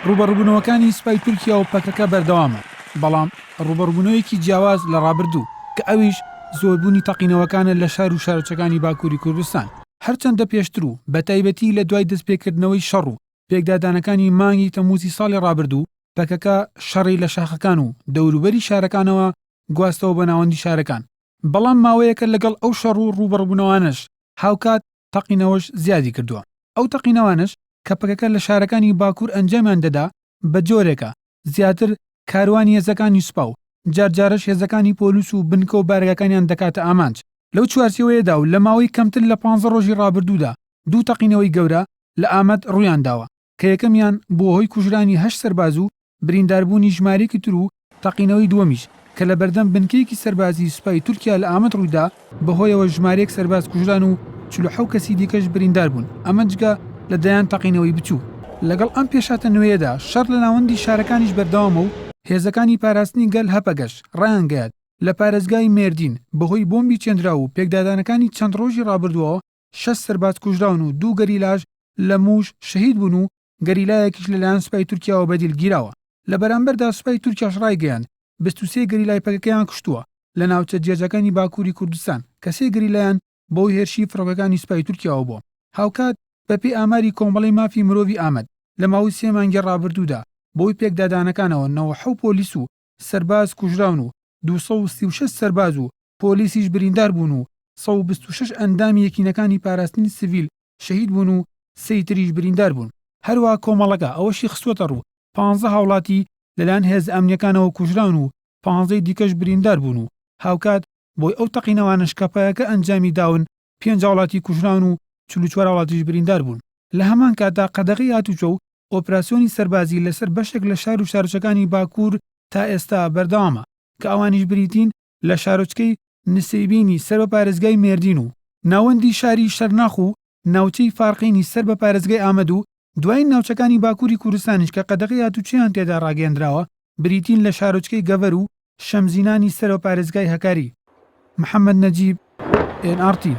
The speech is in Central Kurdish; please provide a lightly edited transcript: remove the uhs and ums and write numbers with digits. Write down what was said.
ڕووبەڕووبوونەوەکانی سوپای تورکیا و پەکەکە بەردەوامە، بەڵام ڕووبەڕووبوونەوەیەکی جیاواز لە ڕابردوو، کە ئەویش زۆربوونی تەقینەوەکانە لە شار و شارۆچکەکانی باکووری کوردستان. هەرچەندە پێشتر و بەتایبەتی لە دوای دەستپێکردنەوەی شەڕ و پێکدادانەکانی مانگی تەمموزی ساڵی ڕابردوو، پەکەکە شەڕی لە شاخەکان و دەوروبەری شارەکانەوە گواستەوە بۆ ناوەندی شارەکان، بەڵام ماوەیەکە لەگەڵ ئەو شەڕ و ڕووبەڕووبوونەوانەش هاوکات تەقینەوەش زیادی کردووە. ئەو تەقینەوانەش کە پەکەکە لە شارەکانی باکوور ئەنجامیان دەدا بە جۆرێکە زیاتر کاروانی هێزەکانی سوپا و جارجارەش هێزەکانی پۆلیس و بنکە و بارەگاکانیان دەکاتە ئامانج. لەو چوارچێوەیەدا و لە ماوەی کەمتر لە پانزە ڕۆژی ڕابردوودا دوو تەقینەوەی گەورە لە ئامەد ڕوویانداوە کە یەکەمیان بووە هۆی کوژرانی هەشت سەرباز و برینداربوونی ژمارەیەکی تر و تەقینەوەی دووەمیش کە لە بەردەم بنکەیەکی سەربازیی سوپای تورکیا لە ئامەد ڕوویدا، بەهۆیەوە ژمارەیەک سەرباز کوژران و 47 کەسی دیکەش بریندار بوون، ئەمە جگە لە دەیان تەقینەوەی بچووک. لەگەڵ ئەم پێشهاتە نوێیەدا شەڕ لە ناوەندی شارەکانیش بەردەوامە و هێزەکانی پاراستنی گەل هەپەگەش ڕایانگەیاد، لە پارێزگای مێردین بەهۆی بۆمبی چێندراو و پێکدادانەکانی چەند ڕۆژی ڕابردووەوە شەش سەرباز کوژراون و دوو گەریلاش لە مووش شەهید بوون و گەریلایەکیش لەلایەن سوپای تورکیاوە بەدیل گیراوە. لە بەرامبەردا سوپای تورکیاش ڕایگەیاند، 23 گەریلای پەکەکەیان کوشتووە لە ناوچە جیاجیاکانی باکووری کوردستان کە سێ گەریلایان بەهۆی هێرشی فڕۆکەکانی سوپای تورکیاوە بووە. هاوکات بەپێی ئاماری کۆمەڵەی مافی مرۆڤی ئامەد، لە ماوەی سێ مانگی ڕابردوودا بەهۆی پێکدادانەکانەوە 97 پۆلیس و سەرباز کوژراون و 236 سەرباز و پۆلیسیش بریندار بوون و 126 ئەندامی یەکینەکانی پاراستنی سڤیل شەهید بوون و سێی تریش بریندار بوون. هەروەها کۆمەڵەکە ئەوەشی خستووەتەڕوو، پانزە هاوڵاتی لەلایەن هێزە ئەمنییەکانەوە کوژراون و پانزەی دیکەش بریندار بوون و هاوکات بۆی ئەو تەقینەوانەش کە پەکەکە ئەنجامی داون پێنج هاوڵاتی کوژراون و 44 هاوڵاتیش بریندار بوون. لە هەمان کاتدا قەدەغەی هاتوچۆ و ئۆپراسیۆنی سەربازی لەسەر بەشێک لە شار و شارۆچکەکانی باکوور تا ئێستا بەردەوامە کە ئەوانیش بریتین لە شارۆچکەی نسێبینی سەر بە پارێزگای مێردین و ناوەندی شاری شەرناخ و ناوچەی فارقینی سەر بە پارێزگای ئامەد و دوایین ناوچەکانی باکووری کوردستانیش کە قەدەغەی هاتوچۆیان تێدا ڕاگەیەندراوە بریتین لە شارۆچکەی گەڤەر و شەمزینانی سەر بە پارێزگای هەکاری. محەمەد نەجیب، ئێن ئاڕ تی.